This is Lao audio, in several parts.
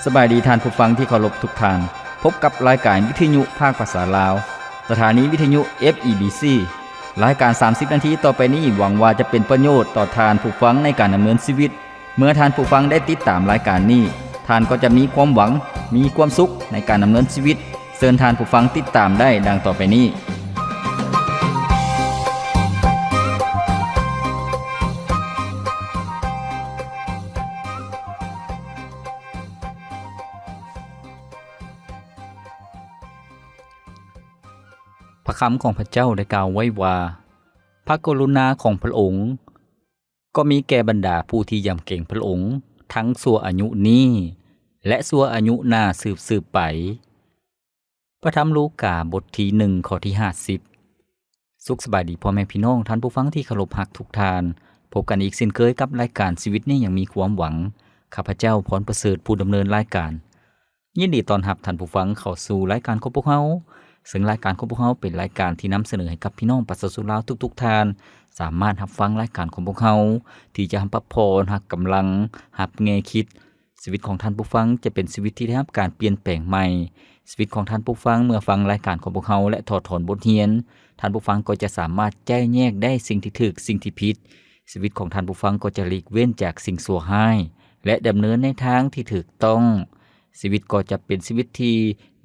ສະບາຍດີທ່ານຜູ້ຟັງທີ່ເຄົາລົບທຸກທ່ານ. ພົບກັບລາຍການວິທະຍຸພາກພາສາລາວ, ສະຖານີວິທະຍຸ ເອັຟ ອີ ບີ ຊີ. ລາຍການສາມສິບນາທີຕໍ່ໄປນີ້ ຫວັງວ່າຈະເປັນປະໂຫຍດຕໍ່ທ່ານຜູ້ຟັງໃນການດຳເນີນຊີວິດ. ເມື່ອທ່ານຜູ້ຟັງໄດ້ຕິດຕາມລາຍການນີ້, ທ່ານກໍຈະມີຄວາມຫວັງ, ມີຄວາມສຸກໃນການດຳເນີນຊີວິດ. ເຊີນທ່ານຜູ້ຟັງຕິດຕາມໄດ້ດັ່ງຕໍ່ໄປນີ້. ພະຄຳຂອງພະເຈົ້າໄດ້ກ່າວໄວ້ວ່າ, ພະກະລຸນາຂອງພະອົງກໍມີແກ່ບັນດາຜູ້ທີ່ຢຳເກງພະອົງ ທັງຊົ່ວອາຍຸນີ້ ແລະ ຊົ່ວອາຍຸໜ້າສືບໆໄປ. ພະທຳລູກາ ບົດທີໜຶ່ງ ຂໍ້ທີຫ້າສິບ. ສຸກສະບາຍດີພໍ່ແມ່ພີ່ນ້ອງ, ທ່ານຜູ້ຟັງທີ່ເຄົາລົບຮັກທຸກທ່ານ. ພົບກັນອີກເຊັ່ນເຄີຍກັບລາຍການຊີວິດນີ້ຍັງມີຄວາມຫວັງ. ຂ້າພະເຈົ້າ ພອນປະເສີດ ຜູ້ດຳເນີນລາຍການ. ຍິນດີຕ້ອນຮັບທ່ານຜູ້ຟັງເຂົ້າສູ່ລາຍການຂອງພວກເຮົາ, ເຊິ່ງລາຍການຂອງພວກເຮົາເປັນລາຍການທີ່ນຳສະເໜີໃຫ້ກັບພີ່ນ້ອງປະຊາຊົນລາວທຸກໆທ່ານ ສາມາດຮັບຟັງລາຍການຂອງພວກເຮົາ ທີ່ຈະຮັບພັກຜ່ອນ, ຮັບກຳລັງ, ຮັບແງ່ຄິດ. ຊີວິດຂອງທ່ານຜູ້ຟັງຈະເປັນຊີວິດທີ່ໄດ້ຮັບການປ່ຽນແປງໃໝ່. ຊີວິດຂອງທ່ານຜູ້ຟັງເມື່ອຟັງລາຍການຂອງພວກເຮົາ ແລະ ຖອດຖອນບົດຮຽນ, ທ່ານຜູ້ຟັງກໍຈະສາມາດແຍກແຍະໄດ້ສິ່ງທີ່ຖືກ, ສິ່ງທີ່ຜິດ. ຊີວິດຂອງທ່ານຜູ້ຟັງກໍຈະຫຼີກເວັ້ນຈາກສິ່ງຊົ່ວຮ້າຍ ແລະ ດຳເນີນໃນທາງທີ່ຖືກຕ້ອງ. ຊີວິດກໍຈະເປັນຊີວິດທີ່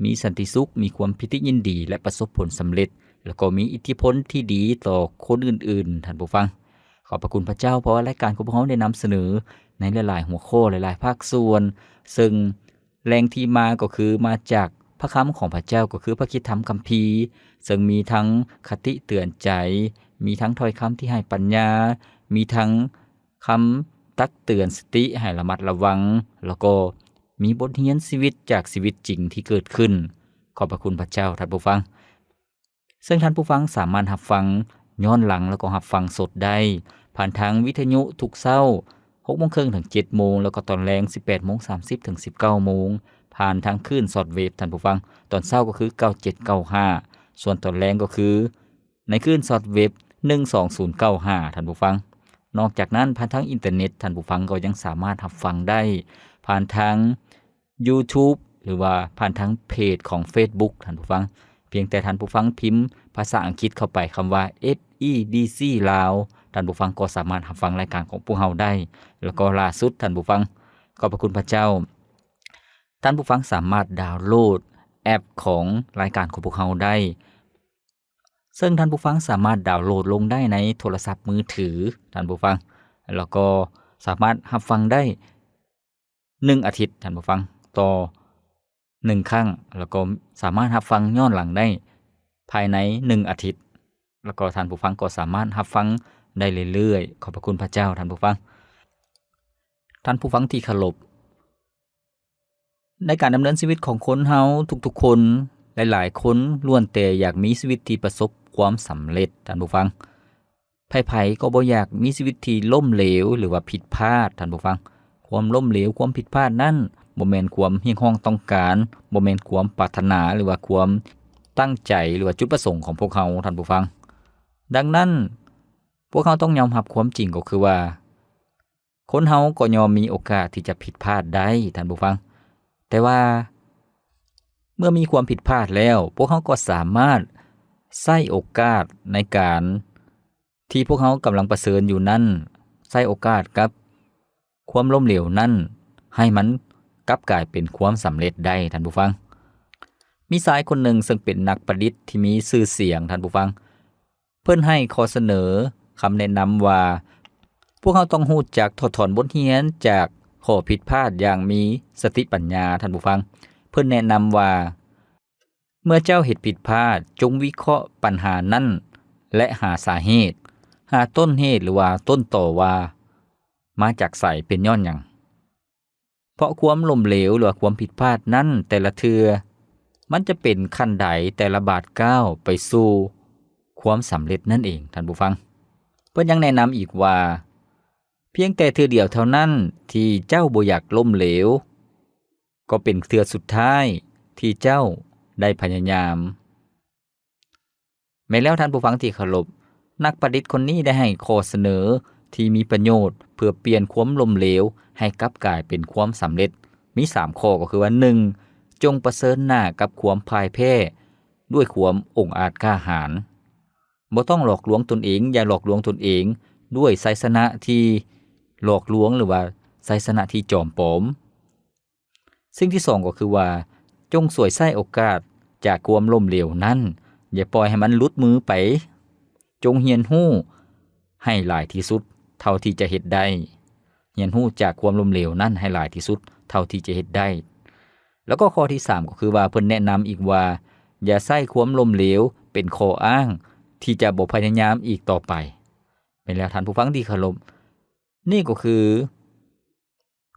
ມີສັນຕິສຸກ, ມີຄວາມປີຕິຍິນດີ ແລະ ປະສົບຜົນສຳເລັດ, ແລ້ວກໍມີອິດທິພົນທີ່ດີຕໍ່ຄົນອື່ນໆ, ທ່ານຜູ້ຟັງ. ຂອບພະຄຸນພະເຈົ້າ, ເພາະວ່າລາຍການຂອງພວກເຮົາໄດ້ນຳສະເໜີໃນຫຼາຍໆຫົວຂໍ້, ຫຼາຍໆພາກສ່ວນ, ເຊິ່ງແຫຼ່ງທີ່ມາກໍຄືມາຈາກພະຄຳຂອງພະເຈົ້າ, ກໍຄືພະຄຣິສຕະທຳຄຳພີ, ເຊິ່ງມີທັງຄະຕິເຕືອນໃຈ, ມີທັງຖ້ອຍຄຳທີ່ໃຫ້ປັນຍາ, ມີທັງຄຳຕັກເຕືອນສະຕິໃຫ້ລະມັດລະວັງ, ແລ້ວກໍມີບົດຮຽນຊີວິດຈາກຊີວິດຈິງທີ່ເກີດຂຶ້ນ. ຂອບພະຄຸນພະເຈົ້າ, ທ່ານຜູ້ຟັງ. ເຊິ່ງທ່ານຜູ້ຟັງສາມາດຮັບຟັງຍ້ອນຫຼັງ ແລ້ວກໍຮັບຟັງສົດໄດ້ ຜ່ານທາງວິທະຍຸທຸກເຊົ້າ ຫົກໂມງເຄິ່ງເຖິງເຈັດໂມງ, ແລ້ວກໍຕອນແລງ ສິບແປດໂມງສາມສິບເຖິງສິບເກົ້າໂມງ, ຜ່ານທາງຄື້ນຊອດເວບ, ທ່ານຜູ້ຟັງ. ຕອນເຊົ້າກໍຄື ເກົ້າເຈັດເກົ້າຫ້າ, ສ່ວນຕອນແລງກໍຄື ໃນຄື້ນຊອດເວັບ ໜຶ່ງສອງສູນເກົ້າຫ້າ ທ່ານຜູ້ຟັງ. ນອກຈາກນັ້ນ, ຜ່ານທາງອິນເຕີເນັດ, ທ່ານຜູ້ຟັງກໍຍັງສາມາດຮັບຟັງໄດ້ ຜ່ານທາງ YouTube ຫຼືວ່າຜ່ານທາງເພຈຂອງ Facebook ທ່ານຜູ້ຟັງ. ພຽງແຕ່ທ່ານຜູ້ຟັງພິມພາສາອັງກິດເຂົ້າໄປຄຳວ່າ ເອັຟ ອີ ບີ ຊີ ລາວ, ທ່ານຜູ້ຟັງກໍສາມາດຮັບຟັງລາຍການຂອງພວກເຮົາໄດ້. ແລ້ວກໍລ່າສຸດ, ທ່ານຜູ້ຟັງ, ຂອບພະຄຸນພະເຈົ້າ, ທ່ານຜູ້ຟັງສາມາດດາວໂຫຼດແອັບຂອງລາຍການຂອງພວກເຮົາໄດ້. ເຊິ່ງທ່ານຜູ້ຟັງສາມາດດາວໂຫຼດລົງໄດ້ໃນໂທລະສັບມືຖື, ທ່ານຜູ້ຟັງ, ແລ້ວກໍສາມາດຮັບຟັງໄດ້ ໜຶ່ງອາທິດ, ທ່ານຜູ້ຟັງ, ຕໍ່ໜຶ່ງຄັ້ງ, ແລ້ວກໍສາມາດຮັບຟັງຍ້ອນຫຼັງໄດ້ພາຍໃນໜຶ່ງອາທິດ, ແລ້ວກໍທ່ານຜູ້ຟັງກໍສາມາດຮັບຟັງໄດ້ເລື້ອຍໆ. ຂອບພະຄຸນພະເຈົ້າ, ທ່ານຜູ້ຟັງ. ທ່ານຜູ້ຟັງທີ່ເຄົາລົບ, ໃນການດຳເນີນຊີວິດຂອງຄົນເຮົາທຸກໆຄົນ, ຫຼາຍໆຄົນລ້ວນແຕ່ຢາກມີຊີວິດທີ່ປະສົບຄວາມສຳເລັດ, ທ່ານຜູ້ຟັງ. ໃຜໆກໍບໍ່ຢາກມີຊີວິດທີ່ລົ້ມເຫຼວ ຫຼືວ່າຜິດພາດ, ທ່ານຜູ້ຟັງ. ຄວາມລົ້ມເຫຼວ, ຄວາມຜິດພາດນັ້ນ ບໍ່ແມ່ນຄວາມຮຽກຮ້ອງຕ້ອງການ, ບໍ່ແມ່ນຄວາມປາດຖະໜາ ຫຼືວ່າຄວາມຕັ້ງໃຈ ຫຼືວ່າຈຸດປະສົງຂອງພວກເຮົາ, ທ່ານຜູ້ຟັງ. ດັ່ງນັ້ນ, ພວກເຮົາຕ້ອງຍອມຮັບຄວາມຈິງກໍຄືວ່າ, ຄົນເຮົາກໍຍ່ອມມີໂອກາດທີ່ຈະຜິດພາດໄດ້, ທ່ານຜູ້ຟັງ. ແຕ່ວ່າເມື່ອມີຄວາມຜິດພາດແລ້ວ, ພວກເຮົາກໍສາມາດໃຊ້ໂອກາດໃນການທີ່ພວກເຮົາກຳລັງປະເຊີນຢູ່ນັ້ນ, ໃຊ້ໂອກາດກັບຄວາມລົ້ມເຫຼວນັ້ນ ໃຫ້ມັນກັບກາຍເປັນຄວາມສຳເລັດໄດ້, ທ່ານຜູ້ຟັງ. ມີຊາຍຄົນໜຶ່ງເຊິ່ງເປັນນັກປະດິດທີ່ມີຊື່ສຽງ, ທ່ານຜູ້ຟັງ. ເພິ່ນໃຫ້ຂໍ້ສະເໜີຄຳແນະນຳວ່າ, ພວກເຮົາຕ້ອງຮູ້ຈັກຖອດຖອນບົດຮຽນຈາກຂໍ້ຜິດພາດຢ່າງມີສະຕິປັນຍາ, ທ່ານຜູ້ຟັງ. ເພິ່ນແນະນຳວ່າ, ເມື່ອເຈົ້າເຮັດຜິດພາດ, ຈົ່ງວິເຄາະປັນຫານັ້ນ ແລະ ຫາສາເຫດ, ຫາຕົ້ນເຫດ ຫຼືວ່າຕົ້ນຕໍວ່າມາຈາກໃສ, ເປັນຍ້ອນຫຍັງ? ເພາະຄວາມລົ້ມເຫຼວ ຫຼືວ່າຄວາມຜິດພາດນັ້ນແຕ່ລະເທື່ອ ມັນຈະເປັນຂັ້ນໄດແຕ່ລະບາດກ້າວໄປສູ່ຄວາມສຳເລັດນັ້ນເອງ, ທ່ານຜູ້ຟັງ. ເພິ່ນຍັງແນະນຳອີກວ່າ, ພຽງແຕ່ເທື່ອດຽວເທົ່ານັ້ນທີ່ເຈົ້າບໍ່ຢາກລົ້ມເຫຼວ, ກໍເປັນເທື່ອສຸດທ້າຍທີ່ເຈົ້າໄດ້ພະຍາຍາມ. ແມ່ນແລ້ວທ່ານຜູ້ຟັງທີ່ເຄົາລົບ, ນັກປະດິດຄົນນີ້ໄດ້ໃຫ້ຂໍ້ສະເໜີທີ່ມີປະໂຫຍດເພື່ອປ່ຽນຄວາມລົ້ມເຫຼວໃຫ້ກັບກາຍເປັນຄວາມສຳເລັດ. ມີສາມຂໍ້ ກໍຄືວ່າ ໜຶ່ງ ຈົ່ງປະເຊີນໜ້າກັບຄວາມພ່າຍແພ້ດ້ວຍຄວາມອົງອາດກ້າຫານ. ບໍ່ຕ້ອງຫຼອກລວງຕົນເອງ, ຢ່າຫຼອກລວງຕົນເອງດ້ວຍໄຊຊະນະທີ່ຫຼອກລວງ ຫຼືວ່າໄຊຊະນະທີ່ຈອມປອມ. ສິ່ງທີສອງ ກໍຄືວ່າ ຈົ່ງສວຍໃຊ້ໂອກາດຈາກຄວາມລົ້ມເຫຼວນັ້ນ, ຢ່າປ່ອຍໃຫ້ມັນຫຼຸດມືໄປ. ຈົ່ງຮຽນຮູ້ໃຫ້ຫຼາຍທີ່ສຸດເທົ່າທີ່ຈະເຮັດໄດ້. ຮຽນຮູ້ຈາກຄວາມລົ້ມເຫຼວນັ້ນໃຫ້ຫຼາຍທີ່ສຸດເທົ່າທີ່ຈະເຮັດໄດ້. ແລ້ວກໍຂໍ້ທີສາມ ກໍຄືວ່າ ເພິ່ນແນະນຳອີກວ່າ ຢ່າໃຊ້ຄວາມລົ້ມເຫຼວເປັນຂໍ້ອ້າງທີ່ຈະບໍ່ພະຍາຍາມອີກຕໍ່ໄປ. ແມ່ນແລ້ວທ່ານຜູ້ຟັງທີ່ເຄົາລົບ, ນີ້ກໍຄື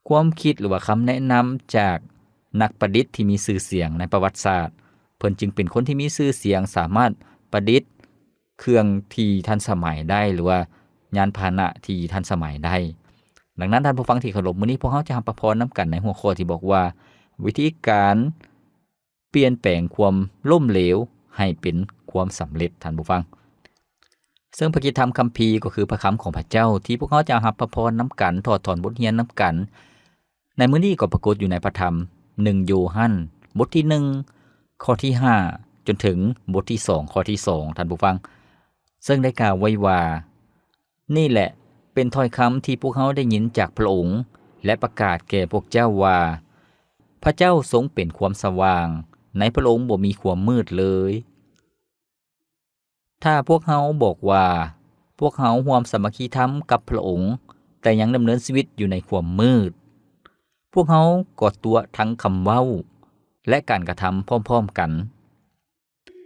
ຄວາມຄິດ ຫຼືວ່າຄຳແນະນຳຈາກນັກປະດິດທີ່ມີຊື່ສຽງໃນປະຫວັດສາດ. ເພິ່ນຈຶ່ງເປັນຄົນທີ່ມີຊື່ສຽງ ສາມາດປະດິດເຄື່ອງທີ່ທັນສະໄໝໄດ້ ຫຼືວ່າຍານພາຫະນະທີ່ທັນສະໄໝໄດ້. ດັ່ງນັ້ນທ່ານຜູ້ຟັງທີ່ເຄົາລົບ, ມື້ນີ້ພວກເຮົາຈະຮັບພະພອນນຳກັນໃນຫົວຂໍ້ທີ່ບອກວ່າ ວິທີການ ປ່ຽນແປງຄວາມລົ້ມເຫຼວໃຫ້ເປັນຄວາມສຳເລັດ, ທ່ານຜູ້ຟັງ. ເຊິ່ງພະຄຣິສຕະທຳຄຳພີກໍຄືພະຄຳຂອງພະເຈົ້າ ທີ່ພວກເຮົາຈະຮັບພະພອນນຳກັນ, ຖອດຖອນບົດຮຽນນຳກັນ ໃນມື້ນີ້ກໍປາກົດຢູ່ໃນພະທຳ ໜຶ່ງ ໂຍຮັນ ບົດທີ ໜຶ່ງ ຂໍ້ທີ ຫ້າ ຈົນເຖິງບົດທີ ສອງ ຂໍ້ທີ ສອງ ທ່ານຜູ້ຟັງ. ເຊິ່ງໄດ້ກ່າວໄວ້ວ່າ, ນີ້ແຫຼະເປັນຖ້ອຍຄຳທີ່ພວກເຮົາໄດ້ຍິນຈາກພະອົງ ແລະ ປະກາດແກ່ພວກເຈົ້າວ່າ, ພະເຈົ້າຊົງເປັນຄວາມສະຫວ່າງ, ໃນພະອົງບໍ່ມີຄວາມມືດເລີຍ. ຖ້າພວກເຮົາບອກວ່າ, ພວກເຮົາຮ່ວມສາມັກຄີທຳກັບພະອົງ, ແຕ່ຍັງດຳເນີນຊີວິດຢູ່ໃນຄວາມມືດ, ພວກເຮົາກໍຕົວະທັງຄຳເວົ້າ ແລະ ການກະທຳພ້ອມໆກັນ.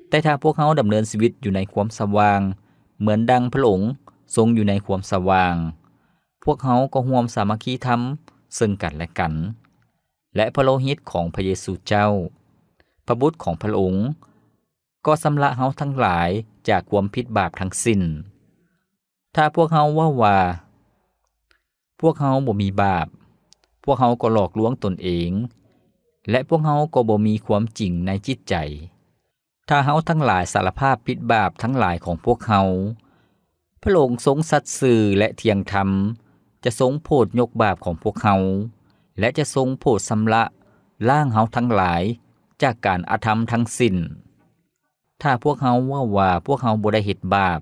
ແຕ່ຖ້າພວກເຮົາດຳເນີນຊີວິດຢູ່ໃນຄວາມສະຫວ່າງ ເໝືອນດັ່ງພະອົງຊົງຢູ່ໃນຄວາມສະຫວ່າງ, ພວກເຮົາກໍຮ່ວມສາມັກຄີທຳເຊິ່ງກັນແລະກັນ, ແລະ ພະໂລຫິດຂອງພະເຢຊູເຈົ້າ, ພະບຸດຂອງພະອົງ, ກໍຊຳລະເຮົາທັງຫຼາຍຈາກຄວາມຜິດບາບທັງສິ້ນ. ຖ້າພວກເຮົາເວົ້າວ່າ, ພວກເຮົາບໍ່ມີບາບ, ພວກເຮົາກໍຫຼອກລວງຕົນເອງ, ແລະ ພວກເຮົາກໍບໍ່ມີຄວາມຈິງໃນຈິດໃຈ. ຖ້າເຮົາທັງຫຼາຍສາລະພາບຜິດບາບທັງຫຼາຍຂອງພວກເຮົາ, ພະອົງຊົງສັດຊື່ ແລະ ທ່ຽງທຳ, ຈະຊົງໂຜດຍົກບາບຂອງພວກເຮົາ, ແລະ ຈະຊົງໂຜດຊຳລະລ້າງເຮົາທັງຫຼາຍຈາກການອະທຳທັງສິ້ນ. ຖ້າພວກເຮົາເວົ້າວ່າພວກເຮົາບໍ່ໄດ້ເຮັດບາບ,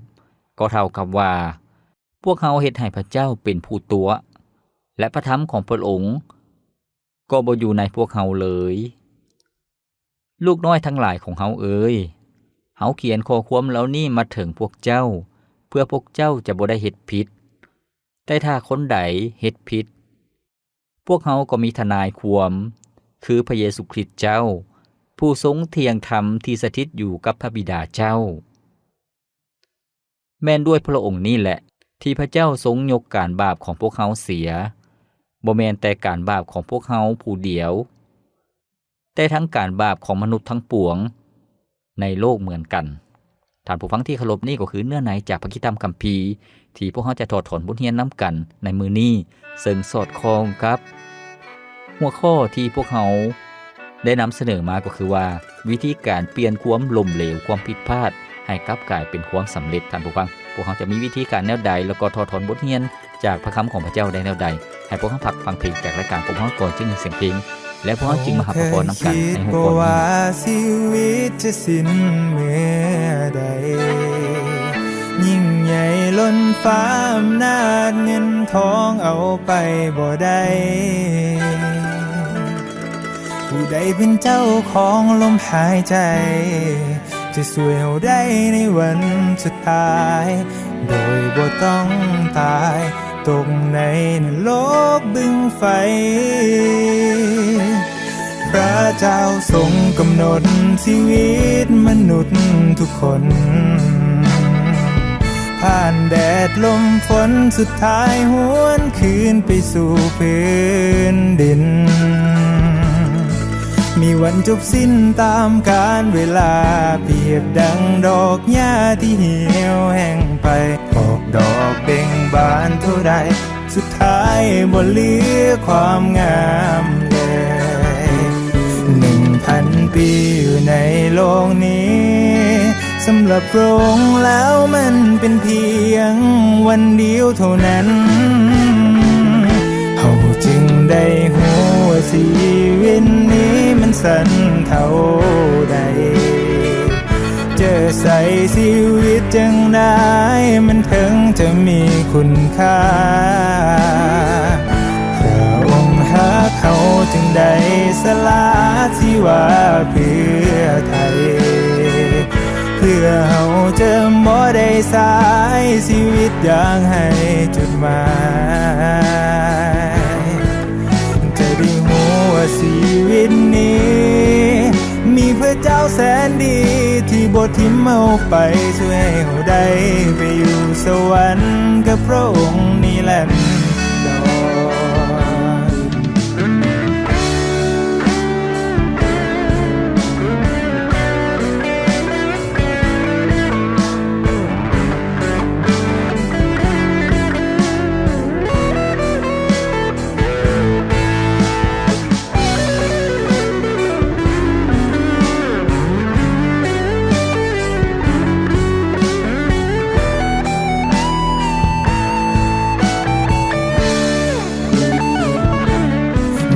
ກໍເທົ່າກັບວ່າພວກເຮົາເຮັດໃຫ້ພະເຈົ້າເປັນຜູ້ຕົວະ, ແລະ ພະທຳຂອງພະອົງກໍບໍ່ຢູ່ໃນພວກເຮົາເລີຍ. ລູກນ້ອຍທັງຫຼາຍຂອງເຮົາເອີຍ, ເຮົາຂຽນຂໍ້ຄວາມເຫຼົ່ານີ້ມາເຖິງພວກເຈົ້າ, ເພື່ອພວກເຈົ້າຈະບໍ່ໄດ້ເຮັດຜິດ. ແຕ່ຖ້າຄົນໃດເຮັດຜິດ, ພວກເຮົາກໍມີທະນາຍຄວາມ, ຄືພະເຢຊູຄຣິດເຈົ້າ, ຜູ້ຊົງທ່ຽງທຳທີ່ສະຖິດຢູ່ກັບພະບິດາເຈົ້າ. ແມ່ນດ້ວຍພະອົງນີ້ແຫຼະ ທີ່ພະເຈົ້າຊົງຍົກການບາບຂອງພວກເຮົາເສຍ, ບໍ່ແມ່ນແຕ່ການບາບຂອງພວກເຮົາຜູ້ດຽວ, ແຕ່ທັງການບາບຂອງມະນຸດທັງປວງໃນໂລກເໝືອນກັນ. ທ່ານຜູ້ຟັງທີ່ເຄົາລົບ, ນີ້ກໍຄືເນື້ອໃນຈາກພະຄຣິສຕະທຳຄຳພີ ທີ່ພວກເຮົາຈະຖອດຖອນບົດຮຽນນຳກັນໃນມື້ນີ້, ເຊິ່ງສອດຄ່ອງກັບຫົວຂໍ້ທີ່ພວກເຮົາໄດ້ນຳສະເໜີມາ ກໍຄືວ່າ ວິທີການປ່ຽນຄວາມລົ້ມເຫຼວ, ຄວາມຜິດພາດ ໃຫ້ກັບກາຍເປັນຄວາມສຳເລັດ. ທ່ານຜູ້ຟັງ, ພວກເຮົາຈະມີວິທີການແນວໃດ ແລ້ວກໍຖອດຖອນບົດຮຽນ ຈາກພະຄຳຂອງພະເຈົ້າໄດ້ແນວໃດ? ໃຫ້ພວກເຮົາພັກຟັງເພງຈາກລາຍການພວກເຮົາກ່ອນ, ຈຶ່ງເປັນສຽງເພງ ແລະ ພວກເຮົາຈຶ່ງມາຮັບພະພອນນຳກັນໃນຫົວຂໍ້ນີ້. ເຄີຍຄິດບໍ່ວ່າຊີວິດຈະສິ້ນເມື່ອໃດ, ຍິ່ງໃຫຍ່ລົ້ນຟ້າອຳນາດເງິນທອງເອົາໄປບໍ່ໄດ້. ຜູ້ໃດເປັນເຈົ້າຂອງລົມຫາຍໃຈ ຈະຊ່ວຍເຮົາໄດ້ໃນວັນສຸດທ້າຍ ໂດຍບໍ່ຕ້ອງຕາຍ ຕົກໃນນະລົກບຶງໄຟ. ພຣະເຈົ້າຊົງກຳນົດຊີວິດມະນຸດທຸກຄົນ ຜ່ານແດດລົມຝົນ ສຸດທ້າຍຫວນຄືນໄປສູ່ພື້ນດິນ. ມີວັນຈົບສິ້ນຕາມການເວລາ ປຽບດັ່ງດອກຫຍ້າທີ່ຫ່ຽວແຫ້ງໄປ ອອກດອກເບັ່ງບານເທົ່າໃດ ສຸດທ້າຍບໍ່ເຫຼືອຄວາມງາມເລີຍ. ໜຶ່ງພັນປີຢູ່ໃນໂລກນີ້ ສຳລັບພຣະອົງແລ້ວມັນເປັນພຽງວັນດຽວເທົ່ານັ້ນ. ເຮົາຈຶ່ງໄດ້ຮູ້ວ່າຊີ ຊັ້ນເທົ່າໃດ ຈະໃຊ້ຊີວິດຈັ່ງໃດ ມັນເຖິງຈະມີຄຸນຄ່າ? ພະອົງຮັກເຮົາຈຶ່ງໄດ້ສະຫຼະຊີວາເພື່ອໄທ ເພື່ອເຮົາຈະບໍ່ໄດ້ໃຊ້ຊີວິດຢ່າງໄຮ້ຈຸດໝາຍ. ຈະໄດ້ຮູ້ວ່າຊີວິດນີ້ ມີພະເຈົ້າແສນດີ ທີ່ບໍ່ຖິ້ມເຮົາໄປ ຊ່ວຍໃຫ້ເຮົາໄດ້ໄປຢູ່ສະຫວັນກັບພະອົງນິລັນດອນ.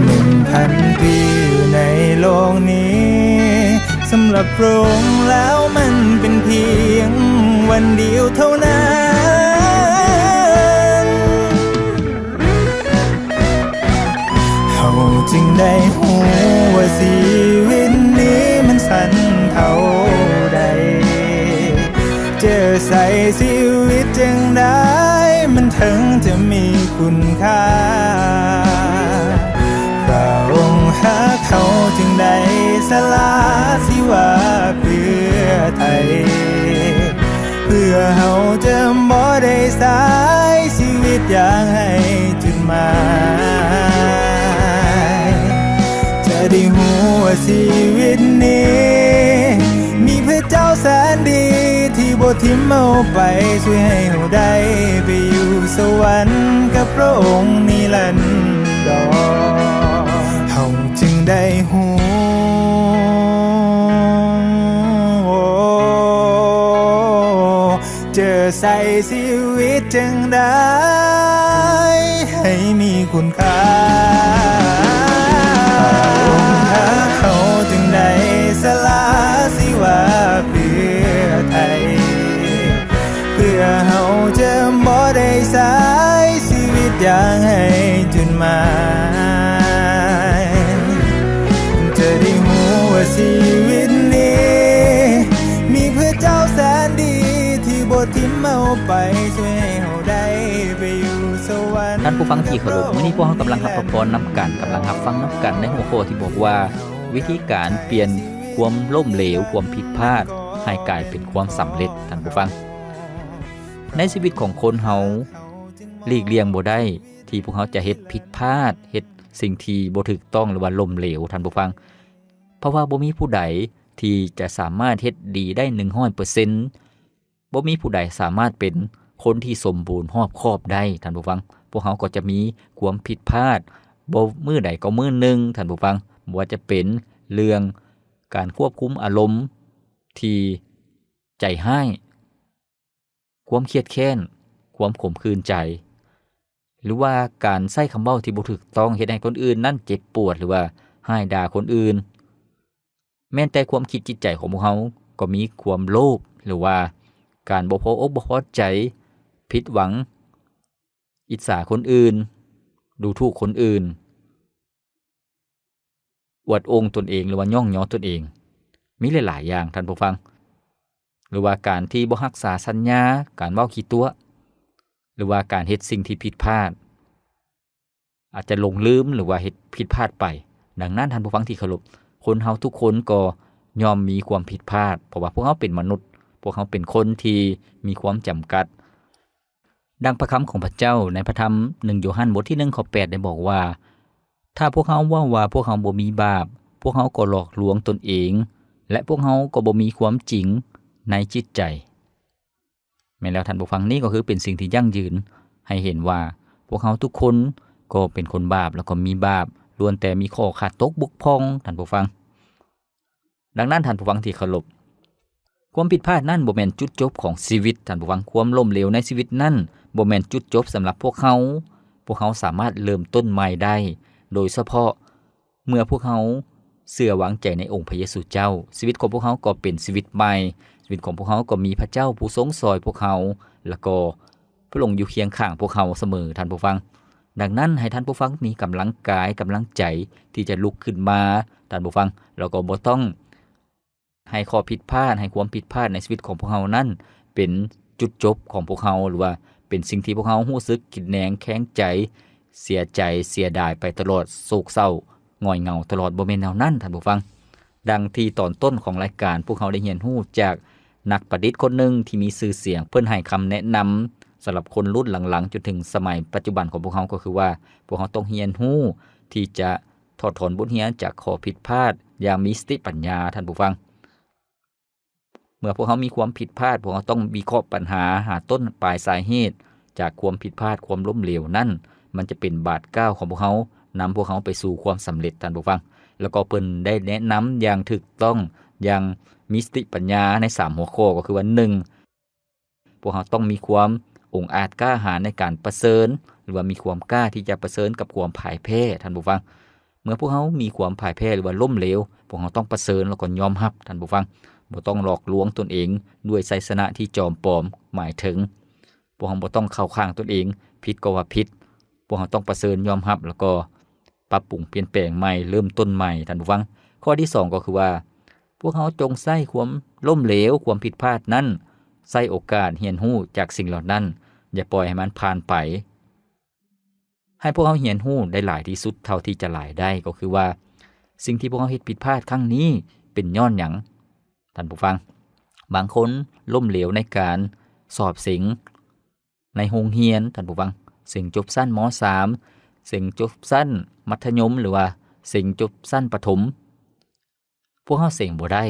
ໜຶ່ງພັນປີຢູ່ໃນໂລກນີ້ ສຳລັບພະອົງແລ້ວມັນເປັນພຽງວັນດຽວເທົ່ານັ້ນ. ເຮົາຈຶ່ງໄດ້ຮູ້ວ່າຊີວິດນີ້ມັນສັ້ນເທົ່າໃດ ຈະໃຊ້ຊີວິດຈັ່ງໃດ ມັນເຖິງຈະມີຄຸນຄ່າ? ພະອົງຮັກເຮົາຈຶ່ງໄດ້ສະຫຼະຊີວາເພື່ອໄທ ເພື່ອເຮົາຈະບໍ່ໄດ້ໃຊ້ຊີວິດຢ່າງໄຮ້ຈຸດໝາຍ. ຈະໄດ້ຮູ້ວ່າຊີວິດນີ້ ມີພະເຈົ້າແສນດີ ທີ່ບໍ່ຖິ້ມເຮົາໄປ ຊ່ວຍໃຫ້ເຮົາໄດ້ໄປຢູ່ສະຫວັນກັບພະອົງນິລັນດອນ. ເຮົາຈຶ່ງໄດ້ຮູ້ ຈະໃຊ້ຊີວິດຈັ່ງໃດໃຫ້ມີຄຸນຄ່າ? ພະອົງຮັກເຮົາຈຶ່ງໄດ້ສະຫຼະຊີວາເພື່ອໄທ ເພື່ອເຮົາຈະບໍ່ໄດ້ໃຊ້ຊີວິດຢ່າງໄຮ້ຈຸດໝາຍ. ຈະໄດ້ຮູ້ວ່າຊີວິດນີ້ ມີພະເຈົ້າແສນດີ ທີ່ບໍ່ຖິ້ມເຮົາໄປ ຊ່ວຍໃຫ້ເຮົາໄດ້ໄປຢູ່ສະຫວັນ. ທ່ານຜູ້ຟັງທີ່ເຄົາລົບ, ມື້ນີ້ພວກເຮົາກຳລັງຮັບພະພອນນຳກັນ, ກຳລັງຮັບຟັງນຳກັນໃນຫົວຂໍ້ທີ່ບອກວ່າ ວິທີການປ່ຽນຄວາມລົ້ມເຫຼວ, ຄວາມຜິດພາດ ໃຫ້ກາຍເປັນຄວາມສຳເລັດ. ທ່ານຜູ້ຟັງ, ໃນຊີວິດຂອງຄົນເຮົາ ຫຼີກລ່ຽງບໍ່ໄດ້ທີ່ພວກເຮົາຈະເຮັດຜິດພາດ, ເຮັດສິ່ງທີ່ບໍ່ຖືກຕ້ອງ ຫຼືວ່າລົ້ມເຫຼວ, ທ່ານຜູ້ຟັງ. ເພາະວ່າບໍ່ມີຜູ້ໃດທີ່ຈະສາມາດເຮັດດີໄດ້ໜຶ່ງຮ້ອຍເປີເຊັນ, ບໍ່ມີຜູ້ໃດສາມາດເປັນຄົນທີ່ສົມບູນຮອບຄອບໄດ້, ທ່ານຜູ້ຟັງ. ພວກເຮົາກໍຈະມີຄວາມຜິດພາດ ບໍ່ ມື້ໃດກໍມື້ໜຶ່ງ, ທ່ານຜູ້ຟັງ. ບໍ່ວ່າຈະເປັນເລື່ອງການຄວບຄຸມອາລົມທີ່ໃຈຮ້າຍ, ຄວາມຄຽດແຄ້ນ, ຄວາມຂົມຂືນໃຈ, ຫຼືວ່າການໃຊ້ຄຳເວົ້າທີ່ບໍ່ຖືກຕ້ອງ ເຮັດໃຫ້ຄົນອື່ນນັ້ນເຈັບປວດ ຫຼືວ່າຮ້າຍດ່າຄົນອື່ນ. ແມ່ນແຕ່ຄວາມຄິດຈິດໃຈຂອງພວກເຮົາກໍມີຄວາມໂລບ ຫຼືວ່າການບໍ່ພໍອົກບໍ່ພໍໃຈ, ຜິດຫວັງ, ອິດສາຄົນອື່ນ, ດູຖູກຄົນອື່ນ, ອວດອົ່ງຕົນເອງ ຫຼືວ່າຍ້ອງຍໍຕົນເອງ. ມີຫຼາຍໆຢ່າງ, ທ່ານຜູ້ຟັງ. ຫຼືວ່າການທີ່ບໍ່ຮັກສາສັນຍາ, ການເວົ້າຂີ້ຕົວະ, ຫຼືວ່າການເຮັດສິ່ງທີ່ຜິດພາດ, ອາດຈະຫຼົງລືມ ຫຼືວ່າເຮັດຜິດພາດໄປ. ດັ່ງນັ້ນ, ທ່ານຜູ້ຟັງທີ່ເຄົາລົບ, ຄົນເຮົາທຸກຄົນກໍຍ່ອມມີຄວາມຜິດພາດ, ເພາະວ່າພວກເຮົາເປັນມະນຸດ, ພວກເຮົາເປັນຄົນທີ່ມີຄວາມຈຳກັດ. ດັ່ງພະຄຳຂອງພະເຈົ້າໃນພະທຳໜຶ່ງໂຢຮັນ ບົດທີໜຶ່ງ ຂໍ້ແປດ ໄດ້ບອກວ່າ, ຖ້າພວກເຮົາເວົ້າວ່າພວກເຮົາບໍ່ມີບາບ, ພວກເຮົາກໍຫຼອກລວງຕົນເອງ ແລະ ພວກເຮົາກໍບໍ່ມີຄວາມຈິງໃນຈິດໃຈ. ແມ່ນແລ້ວທ່ານຜູ້ຟັງ, ນີ້ກໍຄືເປັນສິ່ງທີ່ຢັ້ງຢືນໃຫ້ເຫັນວ່າ ພວກເຮົາທຸກຄົນກໍເປັນຄົນບາບ ແລ້ວກໍມີບາບ, ລ້ວນແຕ່ມີຂໍ້ຂາດຕົກບົກຜ່ອງ, ທ່ານຜູ້ຟັງ. ດັ່ງນັ້ນ, ທ່ານຜູ້ຟັງທີ່ເຄົາລົບ, ຄວາມຜິດພາດນັ້ນບໍ່ແມ່ນຈຸດຈົບຂອງຊີວິດ, ທ່ານຜູ້ຟັງ. ຄວາມລົ້ມເຫຼວໃນຊີວິດນັ້ນບໍ່ແມ່ນຈຸດຈົບສຳລັບພວກເຮົາ. ພວກເຮົາສາມາດເລີ່ມຕົ້ນໃໝ່ໄດ້, ໂດຍສະເພາະເມື່ອພວກເຮົາ ເຊື່ອວາງໃຈໃນອົງພະເຢຊູເຈົ້າ, ຊີວິດຂອງພວກເຮົາກໍເປັນຊີວິດໃໝ່, ຊີວິດຂອງພວກເຮົາກໍມີພະເຈົ້າຜູ້ຊົງຊ່ອຍພວກເຮົາ ແລ້ວກໍພະອົງຢູ່ຄຽງຂ້າງພວກເຮົາສະເໝີ, ທ່ານຜູ້ຟັງ. ດັ່ງນັ້ນ, ໃຫ້ທ່ານຜູ້ຟັງມີກຳລັງກາຍ, ກຳລັງໃຈທີ່ຈະລຸກຂຶ້ນມາ, ທ່ານຜູ້ຟັງ, ແລ້ວກໍບໍ່ຕ້ອງ ໃຫ້ຂໍ້ຜິດພາດ, ໃຫ້ຄວາມຜິດພາດໃນຊີວິດຂອງພວກເຮົານັ້ນ ເປັນຈຸດຈົບຂອງພວກເຮົາ ຫຼືວ່າເປັນສິ່ງທີ່ພວກເຮົາຮູ້ສຶກກິດແໜງແຄງໃຈ, ເສຍໃຈ, ເສຍດາຍໄປຕະຫຼອດ, ໂສກເສົ້າ, ຫງອຍເຫງົາຕະຫຼອດ, ບໍ່ແມ່ນແນວນັ້ນ, ທ່ານຜູ້ຟັງ. ດັ່ງທີ່ຕອນຕົ້ນຂອງລາຍການ, ພວກເຮົາໄດ້ຮຽນຮູ້ຈາກນັກປະດິດຄົນໜຶ່ງທີ່ມີຊື່ສຽງ, ເພິ່ນໃຫ້ຄຳແນະນຳສຳລັບຄົນລຸ້ນຫຼັງໆ ຈົນເຖິງສະໄໝປັດຈຸບັນຂອງພວກເຮົາ, ກໍຄືວ່າ ພວກເຮົາຕ້ອງຮຽນຮູ້ທີ່ຈະ ຖອດຖອນບົດຮຽນຈາກຂໍ້ຜິດພາດຢ່າງມີສະຕິປັນຍາ, ທ່ານຜູ້ຟັງ. ເມື່ອພວກເຮົາມີຄວາມຜິດພາດ, ພວກເຮົາຕ້ອງວິເຄາະປັນຫາ, ຫາຕົ້ນປາຍສາເຫດຈາກຄວາມຜິດພາດ, ຄວາມລົ້ມເຫຼວນັ້ນ, ມັນຈະເປັນບາດກ້າວຂອງພວກເຮົາ, ນຳພວກເຮົາໄປສູ່ຄວາມສຳເລັດ, ທ່ານຜູ້ຟັງ. ແລ້ວກໍເພິ່ນໄດ້ແນະນຳຢ່າງຖືກຕ້ອງ, ຢ່າງມີສະຕິປັນຍາໃນສາມຫົວຂໍ້, ກໍຄືວ່າ ໜຶ່ງ ພວກເຮົາຕ້ອງມີຄວາມອົງອາດກ້າຫານໃນການປະເຊີນ ຫຼືວ່າມີຄວາມກ້າທີ່ຈະປະເຊີນກັບຄວາມພ່າຍແພ້, ທ່ານຜູ້ຟັງ. ເມື່ອພວກເຮົາມີຄວາມພ່າຍແພ້ ຫຼືວ່າລົ້ມເຫຼວ, ພວກເຮົາຕ້ອງປະເຊີນ ແລ້ວກໍຍອມຮັບ, ທ່ານຜູ້ຟັງ. ບໍ່ຕ້ອງຫຼອກລວງຕົນເອງດ້ວຍໄຊຊະນະທີ່ຈອມປອມ, ໝາຍເຖິງ ພວກເຮົາບໍ່ຕ້ອງເຂົ້າຂ້າງຕົນເອງ, ຜິດກໍວ່າຜິດ. ພວກເຮົາຕ້ອງປະເຊີນ, ຍອມຮັບ ແລ້ວກໍ ປັບປຸງປ່ຽນແປງໃໝ່, ເລີ່ມຕົ້ນໃໝ່, ທ່ານຜູ້ຟັງ. ຂໍ້ທີສອງກໍຄືວ່າ ພວກເຮົາຈົ່ງໃຊ້ຄວາມລົ້ມເຫຼວ, ຄວາມຜິດພາດນັ້ນ ໃຊ້ໂອກາດຮຽນຮູ້ຈາກສິ່ງເຫຼົ່ານັ້ນ, ຢ່າປ່ອຍໃຫ້ມັນຜ່ານໄປ. ໃຫ້ພວກເຮົາຮຽນຮູ້ໄດ້ຫຼາຍທີ່ສຸດເທົ່າທີ່ຈະຫຼາຍໄດ້, ກໍຄືວ່າ ສິ່ງທີ່ພວກເຮົາເຮັດຜິດພາດຄັ້ງນີ້ເປັນຍ້ອນຫຍັງ? ທ່ານຜູ້ຟັງ, ບາງຄົນລົ້ມເຫຼວໃນການສອບເສັງ ໃນໂຮງຮຽນ, ທ່ານຜູ້ຟັງ, ເສັງຈົບຊັ້ນ ມ.ສາມ, ເສັງຈົບຊັ້ນມັດທະຍົມ ຫຼືວ່າເສັງຈົບຊັ້ນປະຖົມ. ພວກເຮົາເສັງບໍ່ໄດ້.